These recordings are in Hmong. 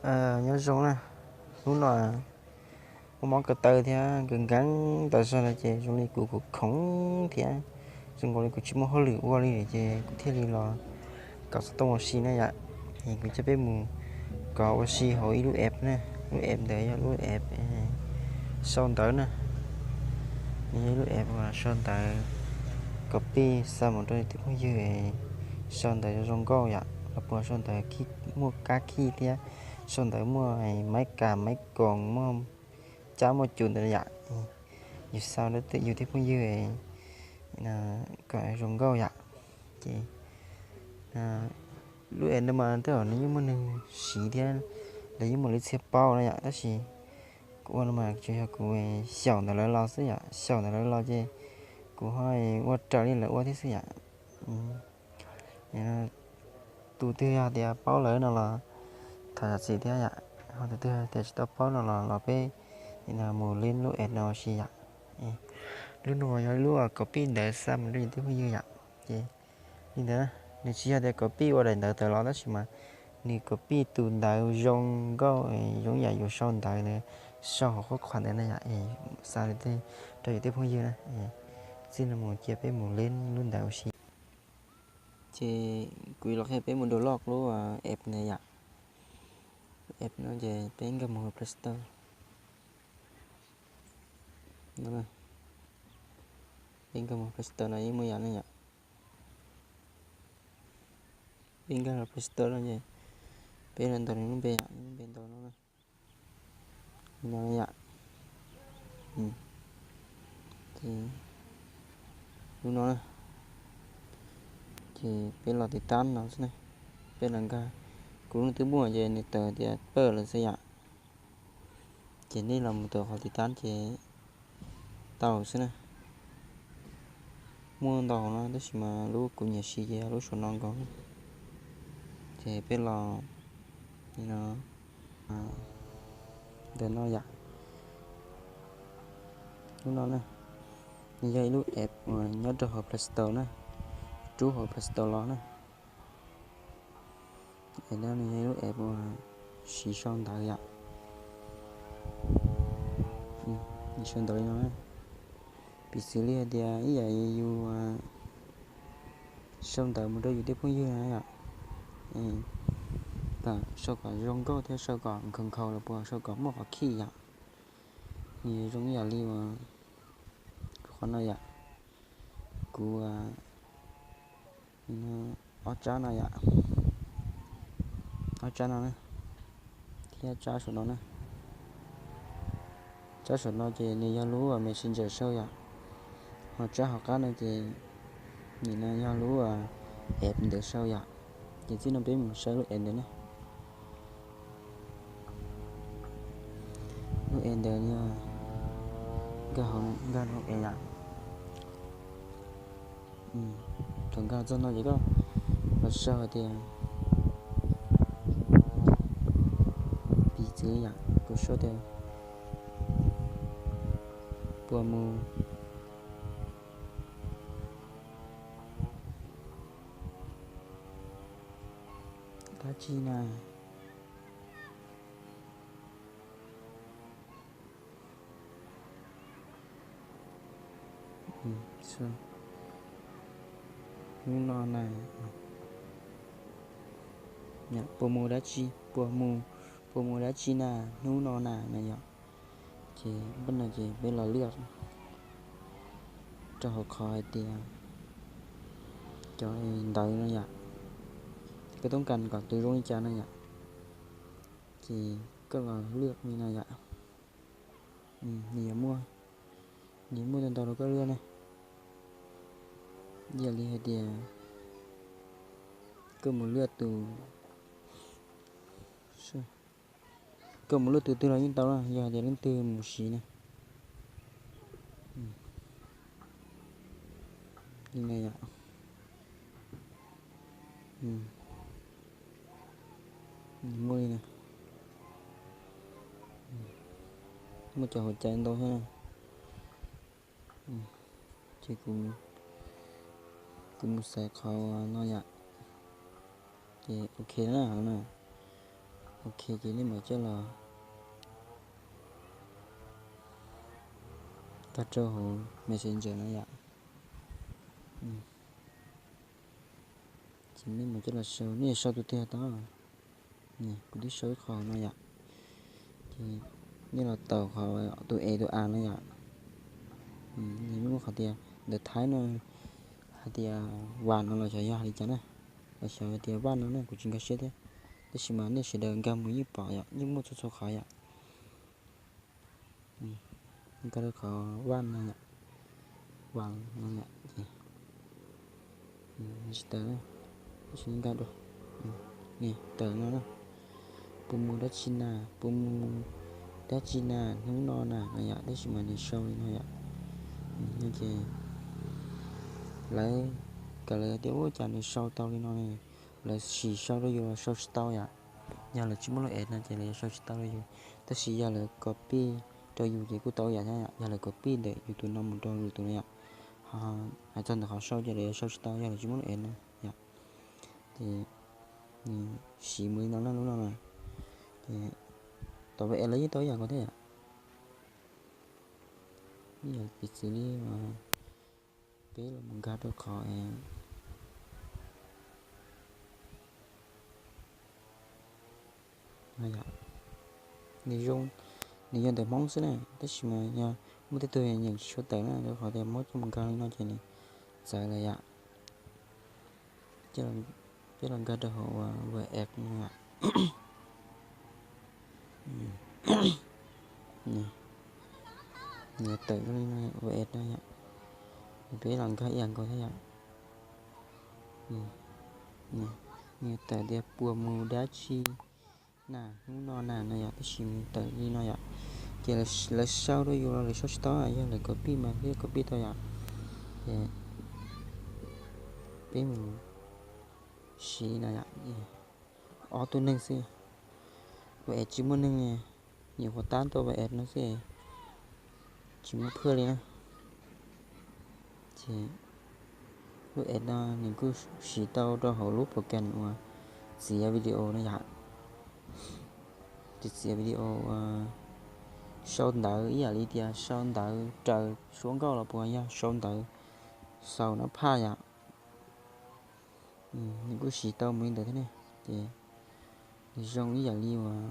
Nyob zoo na, hnub no muaj mob ko taw thiab nkees nkees taw zog no ces zoo li kuv khoom thiab, zoo nkaus li kuv tsis muaj hauj lwm ua li ces kuv thiaj li los kov xov tooj ua si na yom. Es kuv coj peb mus kov ua si hauv ib lub app na, lub app ntawd yog lub app sau ntawv na, yog ib lub app uas sau ntawv copy xa mus rau tej phooj ywg, sau ntawv zoo nkauj yom, los puas sau ntawv muaj kab khij thiab sau ntawv muaj maiv kas maiv koos muaj cab muaj cus ntawd yom. Yus xa rau yus tej phooj ywg kom zoo nkauj yom. Ces lub app no mas tej zaum nws yeej muaj neeg siv thiab, lawv yeej muaj lub txhia paub na yom, tab sis kuv ua no mas tsuas yog kuv xyaum ntawm lawv los xwb yom, xyaum ntawm lawv los ces kuv ho ua raws li lawv ua thiab xwb yom. Tus twg yog tias paub lawm no los thov zam txim thiab yom, ho tus twg tias tsis tau paub no los los peb mus li lub app no ua si yom. Lub no yog lub copy ntawv xa mus rau yus tej phooj ywg yom. Ces li ntawd nws tsis yog tias copy ua daim ntawv tawm los tab sis mas nws copy tus ntawv zoo nkauj zoo yam yus sau ntawv ntawd, sau hauv qhuab qhuas ntawd na yom, es xa rau yus tej phooj ywg na. Txij no mus cia peb mus li lub ntawv ua si. Ces kuv los qhia peb mus download lub app ntawd yom. App no ces peb nkag mus hauv Play Store. Peb nkag mus Play Store no yeej muaj yam no yom. Peb nkag los Play Store no ces peb los ntaus nws lub npe yom, nws lub npe ntaus no na. Li no yom. Ces lub no na, ces peb los tiv tab no xwb na. Peb los nkag, kuv lub twb muaj ces nws tawm tias pawj lawm xwb yom. Ces nej los mus tawm qhov tiv tab ces tau xwb na. Muaj ntau hauv no tab sis mas lub kuv nyiam siv ces yog lub saum no nkaus. Ces peb los li no, ntawm no yom. Lub no na, nws yog ib lub app uas nyob rau hauv Play Store na, rub hauv Play Store los na. App no nws yog ib lub app uas siv sau ntawv yom. Sau ntawv li no, piv txwv li hais tias ib yam yus sau ntawv mus rau yus tej phooj ywg na yom, sau kom zoo nkauj thiab sau kom nkhaus nkhaus los puas sau kom muaj qhov khij yom. Nws zoo ib yam li uas qhov no yom, kuv ob tsab no yom, ob tsab no na, thiab tsab saum no na. Tsab saum no ces nws yog lub Messenger sau yom, ho tsab hauv qab no ces nim no yog lub app ntawd sau yom. Ces txij no peb mus saib lub app ntawd na. Lub app ntawd yog nkag hauv, nkag hauv app yom. Thaum nkag txog no ces koj los sau hais tias piv txwv yom, kuv sau tias puas mus dab tsi na. Hnub no na, puas mus dab tsi, puas mus, puas mus dab tsi na, hnub no na no yom. Ces npaj no ces peb los liaj rau hauv qhov hais tias cov ntawv no yom, koj toob kas kom tus zoo li cas no yom. Ces koj los liaj li no yom. Nws yuav muaj, nws muaj ntau ntau rau koj liaj na. Ib yam li hais tias koj mus liaj tus, koj mus liaj tus twg los yeej tau na, yog hais tias leej twg mus siv na. Li no yom. Muaj li na, muaj cov hauv cai ntau thiab na. Ces kuv mus xaiv qhov no yom. Ces ok na, Ok, ces nej mam coj los tag rau hauv Messenger no yom. Ces nej mam coj los sau, nej yuav sau tus twg tau. Kuv twb sau ib qho no yom. Ces nej los taus qhov tus e tus a no yom. Nws muaj qhov tias ntawv Thaib no hais tias vas no los xyov yog li cas na, los xyov tias vaj no na, kuv tsis nkag siab thiab. Tab sis mas nej sawv daws nkag mus yeej pom yom, yeej muaj txhua txhua qhov yom. Nkag rau qhov vaj no yom, vas no yom, ces tsis tawm, tab sis nkag dua, tawm no na. Puas mus dab tsi na, puas mus dab tsi na, hnub no na no yom, tab sis mas nws sau li no yom. No ces lawv, kom lawv tias ua cas nws sau tau li no, lawv sim sau rau yus los sau tsis tau yom. Yog lawv tsis muaj lub app no ces lawv yuav sau tsis tau rau yus, tab sis yog lawv copy rau yus ces kuj tau yam thiab yom. Yog lawv copy ntawm yus tus no mus rau yus tus no yom, hais txog ntawm qhov sau ces lawv yuav sau tsis tau yog lawv tsis muaj lub app no yom. Ces nws siv mus li no na, lub no na, ces tau va es lawv yeej tau ib yam nkaus thiab yom. Ib yam piv txwv li peb los mus nkag rau qhov no yom. Nws zoo, nws yog ntawv Hmoob xwb na, tab sis mas yog muaj tej tug nyeem tsis tshua tawm na, rau qhov tias muab coj mus nkag li no ces nws txawv lawm yom. Peb los nkag rau hauv va es no yom. Nws tawm li no va es no yom. Peb los nkag ib yam nkaus thiab yom. Nws tawm tias puas mus dab tsi na, hnub no na no yom, tab sis nws tawm li no yom. Ces lawv sau rau yus los lawv sau tsis tau, yog lawv copy mas thiaj copy tau yom. Ces peb mus siv no yom, ob tug neeg xwb, va es tsis muaj neeg, nyuam qhuav tab tau va es no xwb, tsis muaj phaj li na. Ces lub app no nws kuj siv tau rau hauv lub program uas txiav video no yom. Ces txiav video uas sau ntawv ib yam li tias sau ntawv raws suab nkauj los puas yog sau ntawv xaus nab phaj yom. Nws kuj siv tau mus li ntawd thiab ne. Ces nws zoo ib yam li uas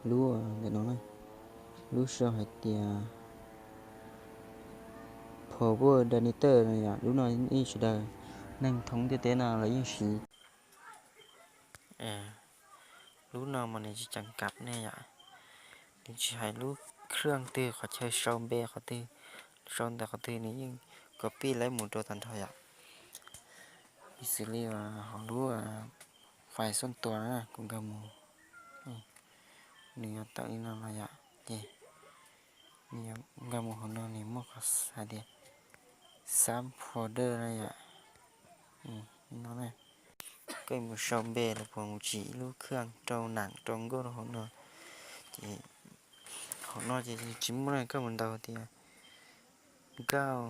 lub ntawm no na, lub sau hais tias Power Detonator no yom, lub no yeej sawv daws neeg thoob ntiaj teb no lawv yeej siv. Lub no mas nws tsis ceev kam ne yom, nws tsis hais lub khaj twg qhov chaw sau npe qhov twg, sau ntawv qhov twg nws yeej copy laib mus rau tag nrho yom. Piv xws li hauv lub fais xoj tua na kuv nkag mus, nws yuav tawm li no los yom, ces nws yuav nkag mus hauv no nws muaj qhov hais tias xab folder na yom. Li no na, koj mus sau npe los puas mus tsim ib lub khaj rau nam rau nkauj rau hauv no. Ces hauv no ces tsis muaj na, koj mus ntaus tias nkauj,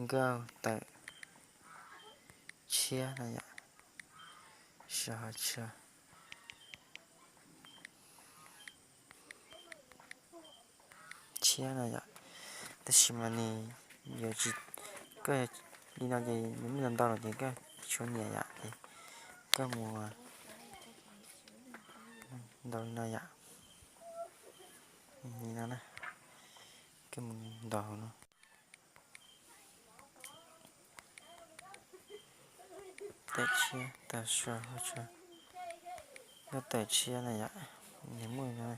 nkauj tawm tshiab na yom, sawv hauv tshiab tshiab na yom. Tab sis mas nws yuav tsis, koj li no ces nws muaj ntau ntau los ces koj tshuav nyiam yom, ces koj mus ntaus li no yom. Li no na, koj mus ntaus hauv no. Tawm tshiab, tawm tshiab, nkauj tawm tshiab na yom, nws muaj li no,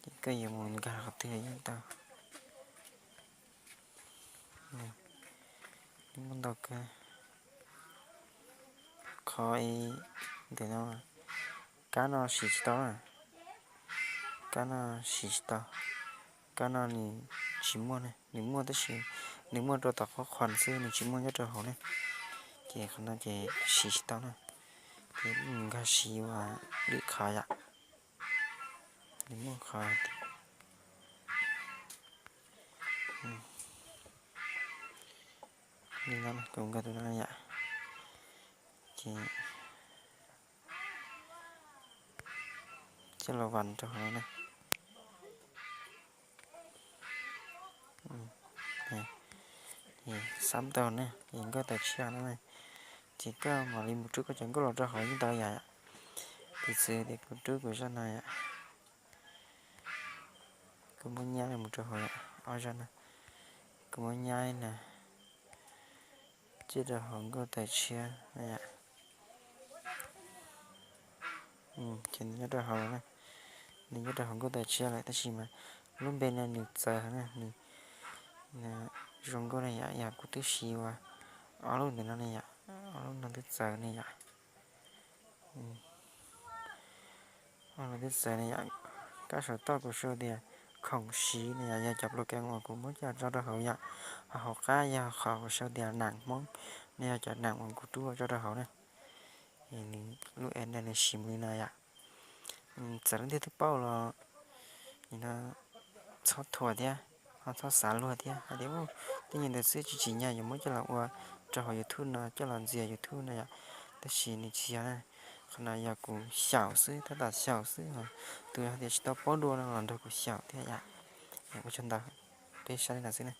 ces koj yuav mus nkag qhov twg yeej tau. Muaj ntau kawg. Qhov ntawm no, kab no siv tsis tau na, kab no siv tsis tau, kab no nws tsis muaj, nws muaj tab sis nws muaj rau tom qhov qhuas xwb, nws tsis muaj nyob rau hauv ne. Ces qhov no ces siv tsis tau na, ces nkag siv ua lwm qhov yom, nws muaj qhov tias, li no kuv nkag tus no yom, Ces coj los vas rau hauv no na. Xab tau na, ces nkauj tais tshiab no na. Ces koj mam li mus rub koj cov nkauj los rau hauv yeej tau yom. Piv txwv tias kuv rub kuv zaj no yom, kuv muab nyab mus rau hauv yom, ob zaj no, kuv muab nyab na, ces rau hauv nkauj tais tshiab no yom. Ces nws nyob rau hauv na, nws nyob rau hauv nkauj tais tshiab lawm tab sis mas lub npe no nws txawv na, nws zoo nkauj na yom, yog kuv twb siv ua ob lub ntawm no ne yom, ob lub no twb txawv ne yom. Ob lub twb txawv ne yom. Kab saum toj kuv sau tias khoom siv ne yom, yog cov program uas kuv muab coj tso rau hauv yom. Ho hauv qab yog qhov kuv sau tias nam Hmoob, no yog cov nam uas kuv rub tso rau hauv na. Nws lub app no nws siv mus li no yom. Txawm leej twg twb paub los txhob thuam thiab, ho txhob xav luag thiab hais tias tej nyuag ntawd xwb tsis tsim nyog yuav muab coj los ua rau hauv YouTube no coj los ntxias YouTube no yom. Tab sis nws tsis yog na, qhov no yog kuv xyaum xwb, tab tom xyaum xwb os. Tus hais tias tsis tau paub dua no los nrog kuv xyaum thiab yom. Ua tsaug ntau, peb saib li no xwb na.